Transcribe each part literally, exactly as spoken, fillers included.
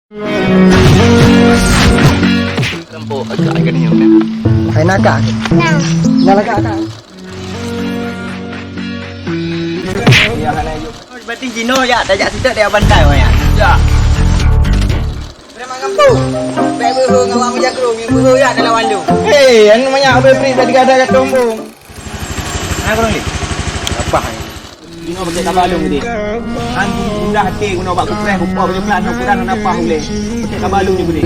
Hai nakak. Nah. Nah, lagak akak. Berarti jinoe ya, tajak sitak dia bantai wayang. Ya. Preman gampông. Bèk beuhe ngon awak meujagroe, ngieng beuhe ya dalam wandu. Hei, anu manyak ubé pri tadi gada kat tombong. Nah, kurang ni. Apa ni? Inoe pakai kaba lôn gede. Kan mudah hati guna bak kupreh, kupoh baju pelan, ukuran hana pah uleh. Pakai kaba lôn je gede.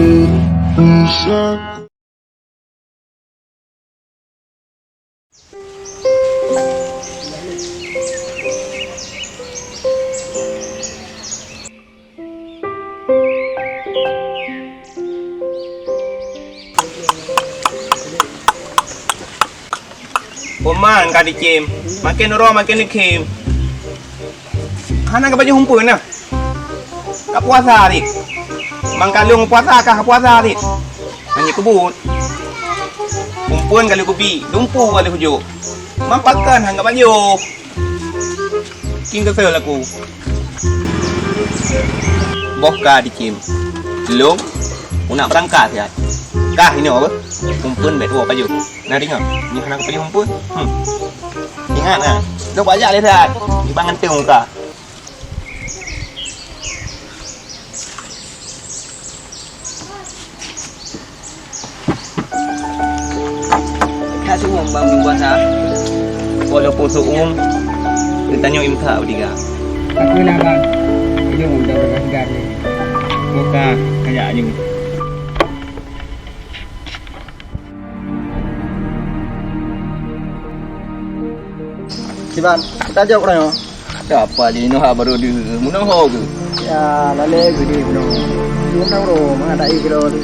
Kuman ka dicém, makin uroe makin likhém. Hana ka baju humpun nah. Ka puasa cit. Mangkalong puasa kah puasa cit. Hana keubut. Humpun ka lheueh kubi, dumpu ka lheueh kujok. Mampakan hana ka baju. King kesel aku. Boh ka dicém. Lom, unak berangkat siat. Kah inoe apa? Kumpun bet woe pajoh. Nah, ringa. Nyoh hana pajoh kumpun. Hmm. Ingat nah. Lom bajak lé siat. Di bangan teuh muka. That seuuem bang puasa. Walaupun seuuem, geutanyoe imsak beudiga. Aku na bang, ujong udah berkah segar ni. Buka, kayak ni. Kiban, kita jawab orang. Siapa di Nuha baru di Munoho ke? Ya, lalé gede Munoho. Di Munoho, mana tak ikut tu?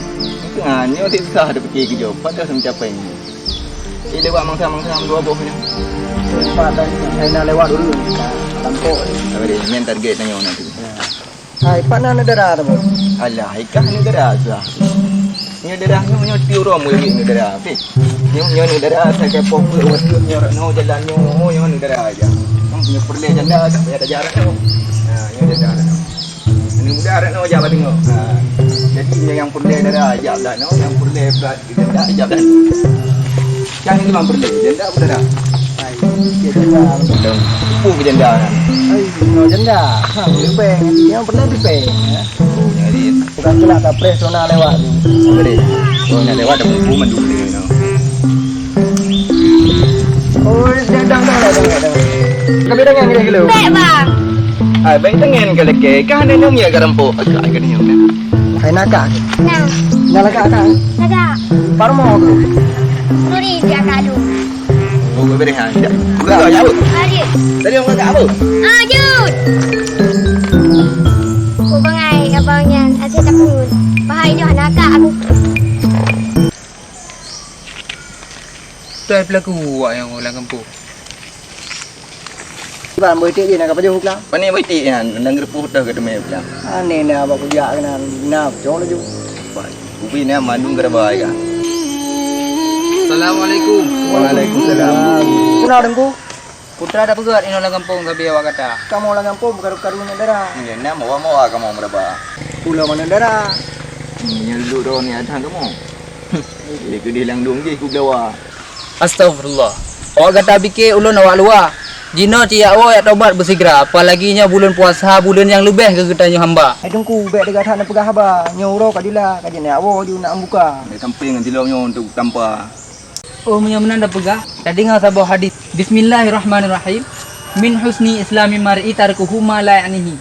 Nganyo di sah ada pikir ke jawab, pada sejak apa ini? Ini lewat mangsa-mangsa dua boh ni. Sempat dan saya nak lewat dulu. Tampok. Apa dia? Main target tanya nanti. Ya. Hai, pat na neudara teuma? Alah, hai kah neudara sah. Nyoe darah nyoe, nyoe tiep uroe murit neudara. Pih. Nyoe, nyoe neudara sagai poh peuet watèe nyoe rot nyoe jalan nyoe, nyoe neudara aja. Nyoe peureulèe janda dah payah tajak rot nyoe. Ha, nyoe janda rot nyoe. Aneuk muda rot nyoe jak bak teungoh. Ha. Jadi nyoe nyang peureulèe dara jak bak nyoe, nyang peureulèe brat Janda, janda. Cang ni memang peureulèe janda apa dah? Hai, ya janda. Dong, ibu ke janda kan? Hai, no janda. Ha, lebih. Yang pernah lebih. Ya. Oh, jadi. Bukan tu lah, tak pernah lewat tu. Jadi, oh, nak lewat dah buku mandum ni, no. Oh, dah, dah, dah, dah, dah, dah. Kami dah ngan kira kilo. Baik, bang. Hai, baik dengan ke leke. Kah ada nang ya garam po. Agak, agak ni, ya. Hai, nakak. Nah. Nah, lagak akak. Lagak. Parmo tu. Nuri dia kalu. Oh, gue beri hang. Buka aja, Bu. Hari. Tadi orang agak apa? Ah, Jun. Ku bangai abang nyan, asyik takut. Bahai nyoh anak aku. Tuai pelaku awak nyang ulang kampung. Bang, beutik je nak apa jauh pulang? Pane beutik nyan, nang geureupoh teuh ka teumé pulang. Aneh na bak kujak keunan, na cok laju. Ubi na mandum geuraba ya. Assalamualaikum. Waalaikumsalam. Kenal dengku? Putra dah peugah inoe lam kampung sabe awak gata. Kamoe lam kampung bukan karu-karu nyan dara. Nyan na mawa-mawa kamoe meuraba. Pulo mana dara? Nyan lu dah ni ada kamoe. Dia kedih lang dong je ku belawa. Astagfirullah. Awak gata pike ulôn awak luwa. Jinoe ci yak woe yak tobat beusigra, apalagi nyoe buleuen puasa, buleuen nyang leubeh keu geutanyoe hamba. Hai Teungku, bèk teuga that neupeugah haba. Nyoe uroe ka jula, ka jeuet yak woe ju nak buka. Di samping ngon tilom nyoe untuk tampa. Oh, meunyoe meunan tapeugah, tadeungoe saboh hadis. Bismillahirrahmanirrahim. Min husni islami mar'i tarkuhu ma la ya'nihi.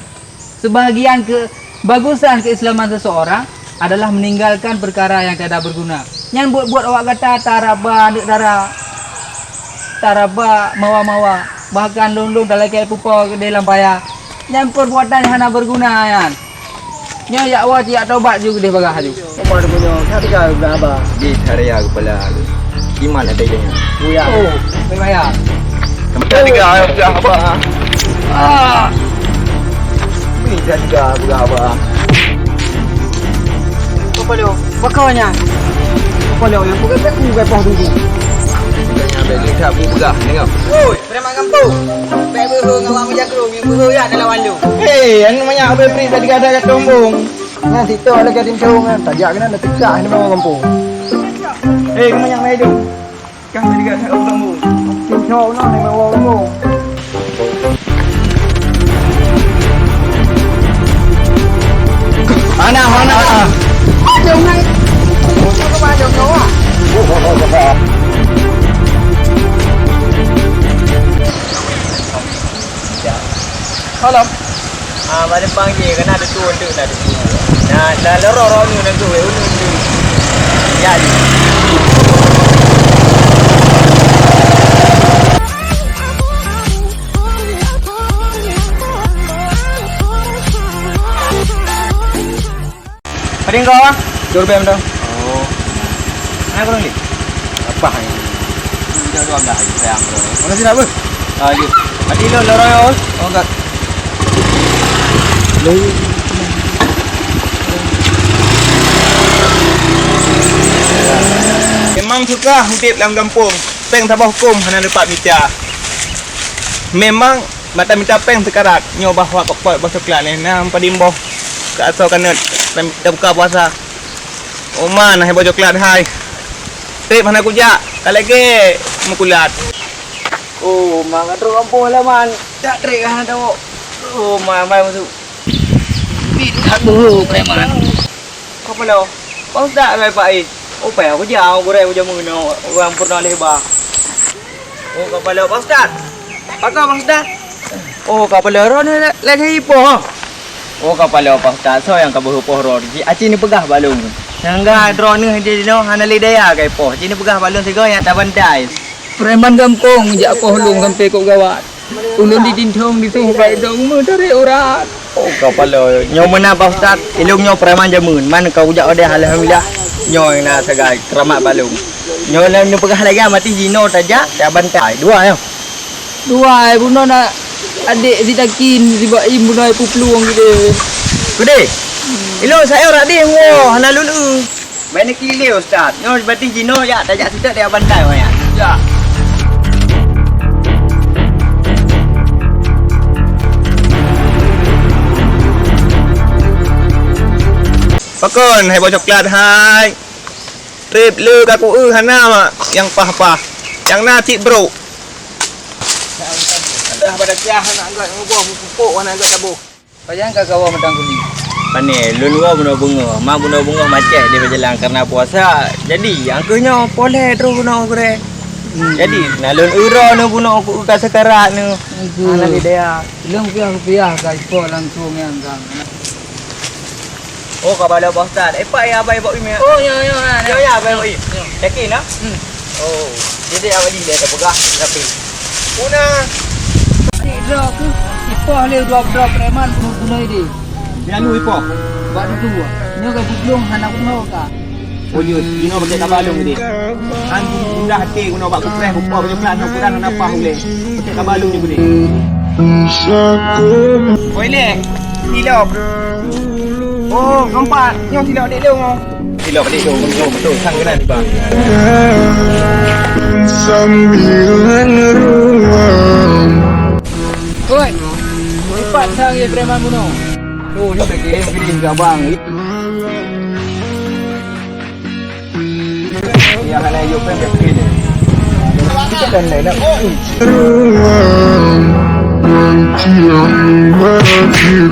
Sebahagian kebagusan keislaman seseorang adalah meninggalkan perkara yang tiada berguna. Nyan buet-buet awak gata taraba aneuk dara, taraba mawa-mawa, bahkan lôn-lôn talakèe pupo keudeh lam paya. Nyan perbuatan nyang hana berguna nyan. Nyoe yak woe ci yak tobat ju keudeh bagah ju. Umar punyo, ka tiga udah abah. Di karya kepala aku. Iman ada dia. Buya. Oh, memang ya. Tempat tiga udah abah. Ah. Bisa juga udah abah. Apa lo? Pokoknya. Apa lo yang bukan aku bukan poh tunggu. Bukannya bagi tak buka, dengar. Oi, preman gampông. Bèk beuhe ngon awak meujagroe, ngieng beuhe ya dalam wandu. Hei, anu manyak ubé pri tadi gada kat tombong. Nyan situ ada gading cong nyan, tajak keunan dah teuka ni memang gampông. Eh, kemana yang lain tu? Kah tadi kat sana kampung. Cong cong nah ni memang gampông. Mana, mana? Ada orang. Cong ke mana cong ah? Halo. Ah, bak simpang jih, keunan teutu, teutu, teutu. Nah, dah lorong-lorong ni, dah tu, eh, ulu tu. Ya, ni. Padahai kau, ah? Dua ribèe mantong. Oh. Mana kau ni? Apa ni? Udah dua belas hari sayang, bro. Mana sih, apa? Ah, ya. Mati lo, lorong ya, Os. Oh, enggak. Memang susah udép lam gampông. Péng saboh kôm hana dapat mita. Memang mata mita péng seukarat, nyoe bah wak kepot boh coklat nyan, na padum boh keu asoe kanot, dan tabuka puasa. Oma na boh coklat hai. Trép hana kujak, ka lagèe meukulat. Oh, ma ka trok gampông halaman, dak trép ka hana tawök. Oh, ma, ma masuk. Bit that beuhe preman. Kapalo, Pak Ustaz, hai Pak, eh. Oh, payah kujak, oh, gurèe kujak meunoe, ureueng peurunoe lé bah. Oh, kapalo, Pak Ustaz. Pakon, Pak Ustaz? Oh, kapalo, droeneuh lé-, lagèe ipoh. Oh, kapalo, Pak Ustaz, soe nyang ka beuhe poh droeneuh? Aci neupeugah bak lôn. Sehingga droeneuh di sinoe hana lé daya ka ipoh. Aci neupeugah bak lôn sigoe nyang tabantai. Preman gampông jak poh lôn sampoe kok gawat. Ulôn di Dintong disuh bak idong meutarek urat. Oh, kapalo, nyoe meunan, Pak Ustaz. Ilôn nyoe preman jameun. Man ka ujak odeh, alhamdulillah. Nyoe na sagai keuramat bak lôn. Nyoe lôn neupeugah lagèe mati jinoe tajak, tabantai. Dua nyoe. Dua, eh, bunoe na adék si Takin, si Baim bunoe puplueng geude. Geude? Ilôn sayang rak deh, woe, hana lôn eu. Bèk neukilé, Ustaz. Nyoe berarti jinoe jak tajak sitek tajak bantai, wayah. Jak. Pakon, hai boh coklat, hai. Trép le ka kueu hana mak nyang paih-paih. Nyang na cit brok. Dah pada siah anak gak ngubah pupuk anak gak taboh. Pajan ka kawa matang kuli? Pane, lôn woe bunoe beungoh. Ma bunoe beungoh macet di jalan karena puasa. Jadi, angkeuh nyoe poh lhèe troh bunoe gurèe. Hmm. Jadi, na lôn eu droeneuh bunoe ku ka seukarat neuh. Aduh. Hana lé daya. Lôn piah-piah ka ipo langsung nyan kan. Oh, ka balo Pak Ustaz. Eh, Pak, ya, Abang Ibu Im, ya? Oh, ya, ya, ya, ya. Ya, ya, Abang Ibu Im. Ya. Yakin, ah? Hmm. Oh, jadi awak ni dah peugah, tapi. Una. Ni droe ke? Ipoh le dua droe preman bunuh-bunuh ini. Dia lu ipoh. Bak dudu. Nyoe ka dublong hana unoe ka. Oh, jeuet. Jinoe pakai kabalong tadi. Kan mudah hati guna bak kupreh, kupreh, kupreh, kupreh, kupreh, kupreh, uleh. Pakai kabalong je boleh. Oi, leh. Silop. Oh, keempat. Nyoe silop dek long, oh. Silop dek long, betul, betul. Sang kena ni, bang. Sambilan ruang. Oi. Lipat sang ye preman bunoe. Tu, ni tak kirim, kirim ke abang. Ya, hana yuk kan, kan, kan. Kita kan lain nak. Ruang. Nanti yang berakhir.